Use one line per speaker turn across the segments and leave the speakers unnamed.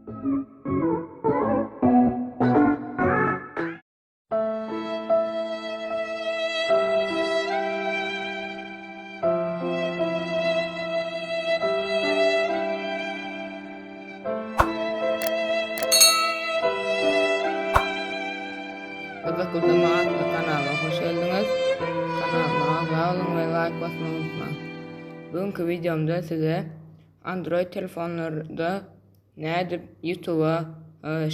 Gyzykly Duma atly kanala hoş geldiňiz. Kanalyma agza boluň we laýk basmagy unutmaň. Bugünki wideomda size Android telefonlarda Nädip ýutuba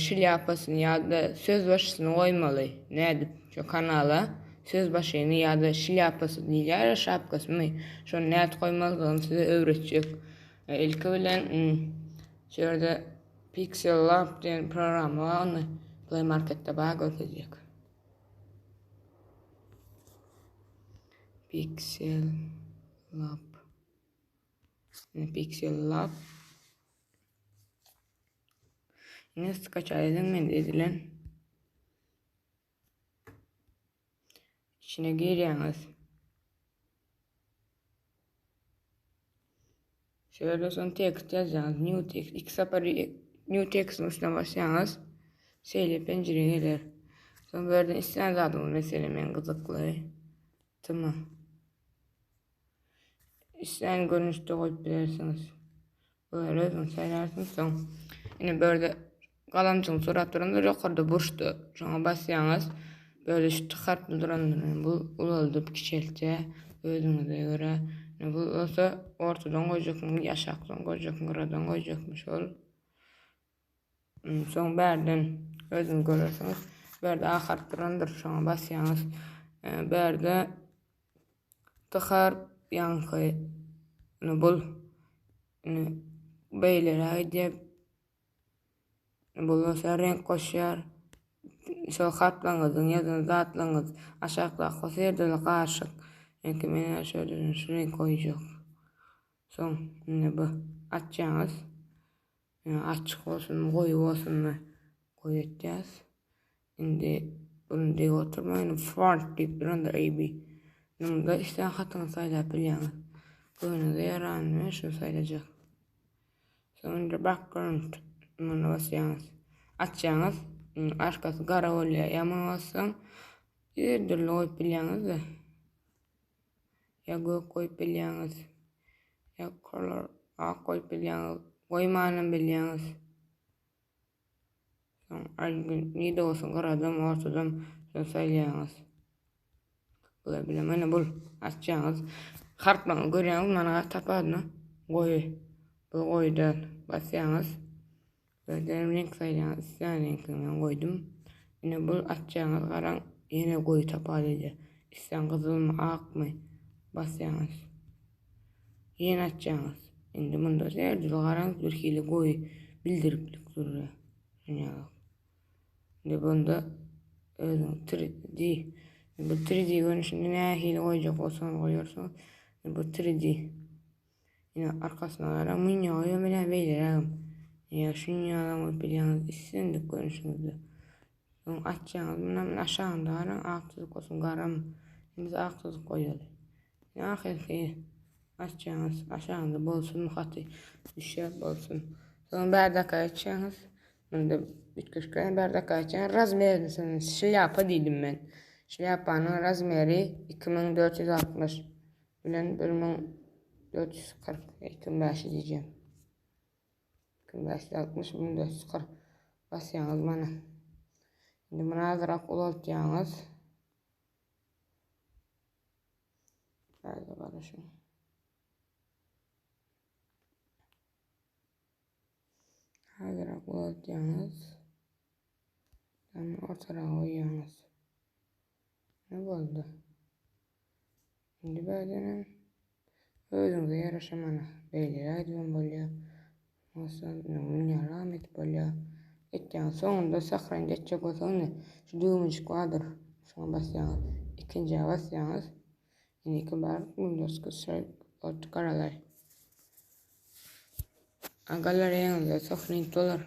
şlýapasyny ýa-da sözbaşysyny goýmaly? Nädip şu kanala sözbaşyny ýa-da şlýapasy diýilýär-ä şapkasymy şony nädip goýmalydygyny size öwretjek. Ilki bilen şu ýerde Pixel Lab diýen programma bar ony Play Marketde bar görkezjek. Pixel Lab. Pixel Lab. Ine skaçay ediň men edilen. İçine girýäňiz. Şöyle son tekst ýazýaňyz. New text. Iki sapar new text'in üstüne basýaňyz. Şeýle penjire geler. Soň bu ýerden islän zadyňyz meselem men gyzykly. Tma. Islän görnüşde goýup bilersiňiz. Bular özüňiz saýlarsyňyz soň. Ine bu ýerde galamjygyň surat durandyr ýokarda burçda. Şoňa basýaňyz. Bu ýerde şu T harply durandyr. Bu ulaldyp kiçeltýär özüňize görä. Ine bu bolsa ortadan goýjakmy, aşakdan goýjakmy, gyradan goýjakmy şol. Soň bärden özüňiz görersiňiz. Bu ýerde A harp durandyr, şoňa basýaňyz. Bu ýerde T harp ýaňky ine bul ine beýleräk edýär. Bu bolsa reňk goşýar. Şol harplaryňyzyň ýazan zatlaryňyz aşakdaky bolsa ýerde garyşyk. Ýaňky men şu ýerden şu reňk goýjak. Soň ine bu açýaňyz. Açyk bolsunmy, goýy bolsunmy goýy etýäs. Indi bunu diýip oturma, indi font diýip duranda AB. Munda islän hatyňy saýlap bilýäňiz. Göwnüňize ýaranyny men şuny saýlajak. Soň indi background muny basýaňyz. Açýaňyz, arkasy gara bolýar. Ýa muny bassaň, her dürli goýup bilýäňiz-de. Ýa gök goýup bilýäňiz. Ýa color ak goýup bilýäňiz. Goýmanam bilýäňiz. Soň nirde bolsun gyradam ortadam şony saýlaýaňyz. Bular bilen mana bul açýaňyz. Harplaryny görýäňiz mana tapadyna goýy. Bu goýy däl. Basýaňyz. Özlerim reňk saýlaýan islän reňkini men goýdum. Ine bul açýaňyz garaň ýene goýy tapar edýär. Islän gyzylmy akmy basýaňyz. Ýene açýaňyz. Indi munda her dürli garaňyz bir hili goýy bildiriplik durýar. Şuny Indi bunda özüň 3D bu 3D görnüşinde nähili goýjak bolsaňyz goýarsyňyz. Bu 3D Ine arkasyna garaň münýä goýam bilýän beýlerägem. Ýa şunýalam goýup bilýäňiz islendik görnüşiňizde. Soň açýaňyz mundan aşagynda garaň ak çyzyk bolsun garam. Indi biz ak çyzyk goýaly. Ine ahyrky açýaňyz aşagynda bolsun haty düşýär bolsun. Soň bärdaka açýaňyz. Munda üýtgeşik bärdaka açýaňyz razmerini şlýapa diýdim men. Şlýapanyň razmeri 2460. Bilen 1440, 2500 diýeceğim. 2560, 1440 basýaňyz mana. Indi muny azrak ulaltýaňyz. Bärde garaşyň. Azrak ulaltýaňyz. Tam ortarak goýýaňyz. Ne boldy? Indi bädenem özüňize ýaraşa mana beýleräk edibem bolýar. Bolsa ýaram edip bolýar. Etýäňiz soňunda sahranit etjek bolsaňyz indi şu düwmejik bardyr. Şuňa basýaňyz. Ikinjä basýaňyz. Indiki bar Windows ot garalay. A galereýaňyzda sahranit bolar.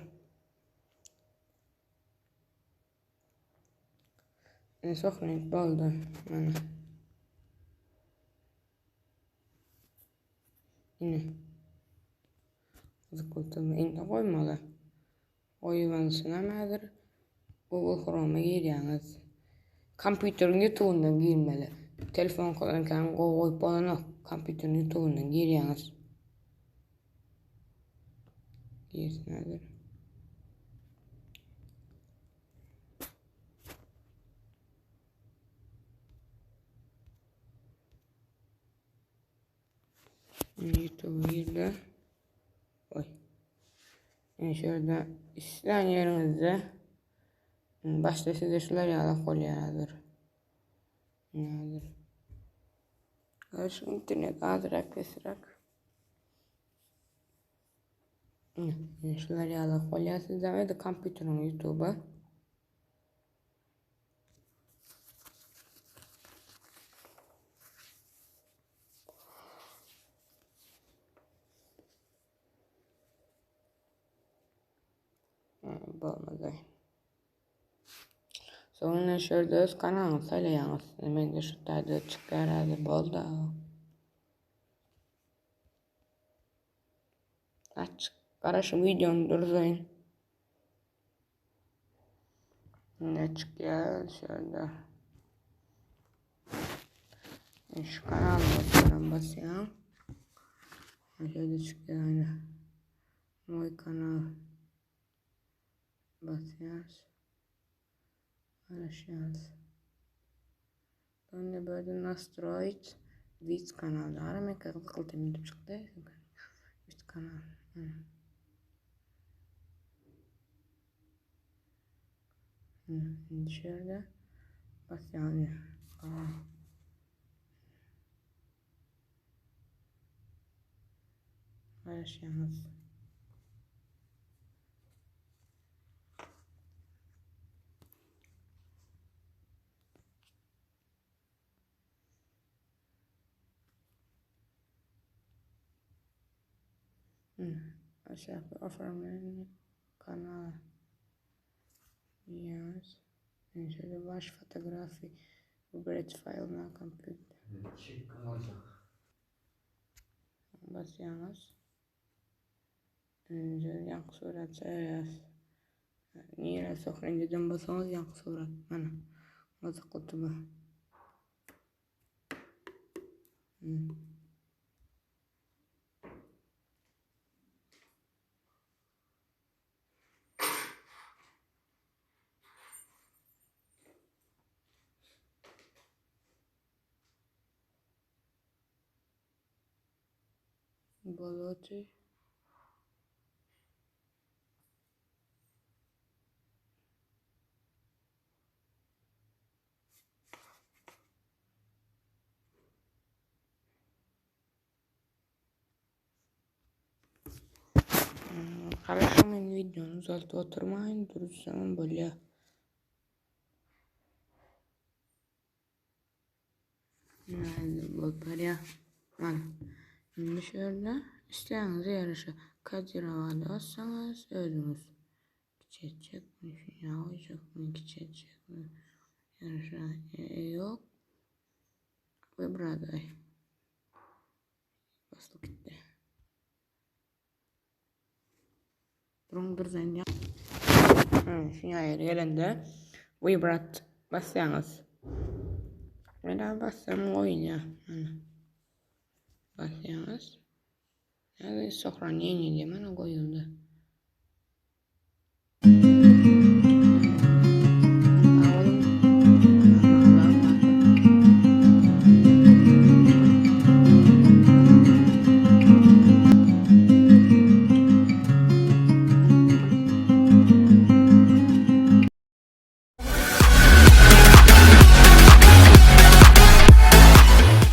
Indi sohranit boldy. Mana. Ine. Gyzykly indi goýmaly. Goýubansyňam häzir Google Chrome-a girýäňiz. Kompýuteriň YouTube-undan girmeli. Telefon kän gowy goýup bolanok. Kompýuteriň YouTube-undan girýäňiz. Girsin häzir. YouTube girdi. Oý. Ine şurada islän ýeriňizde başda size şular ýalak bolýar hazir. Hazir. Şu internet azrak pesräk. Ine şular ýalak bolýar sizde we kompýuteriň YouTube-a. Bolmady. Soňra şurada öz kanalyňyzy saýlaýaňyz. Mende şu taýda çykýar häzir boldy. Açyk. Gara şu videony durzaýyn. Ne çykýar şurada. Şu kanalyma basýan. Şöyle çykýar. Moý kanal. Basýarys. Garaşýarys. Sonra böyle nastroýit wid kanal. Ara men gyzykly demedip çykdy. Wid kanal. Şimdi şöyle basýarys. Garaşýaňyz. Aşaky oformleniýe kanala. Ýaz. Şöyle baş fotografi. Wybierać file na kompýuter. Basýaňyz. Önce ýaňky surat çaýas. Nirä sohrenje bolsaňyz ýaňky surat. Mana. Gyzykly tuba. Hmm. Bolody. Garaşyň men videony uzaltyp oturmaýyn, duruzsamam bolýar. Näme bolup barýar? Mana. Indi şu ýerde isleýäňize ýaraşa kadirawada bassaňyz özüňiz kiçeltjek, muny şuňa goýjak, muny kiçeltjek, muny ýaraşa ýok. Wybrady. Baslyk gitdi. Duruň durzaýyn ýa. Şuňa ýeri gelende wibrat basýaňyz. Men bassam goýulýar. Mana. Basýaňyz. Ýa-da sohraneniýe diýip mana goýuldy.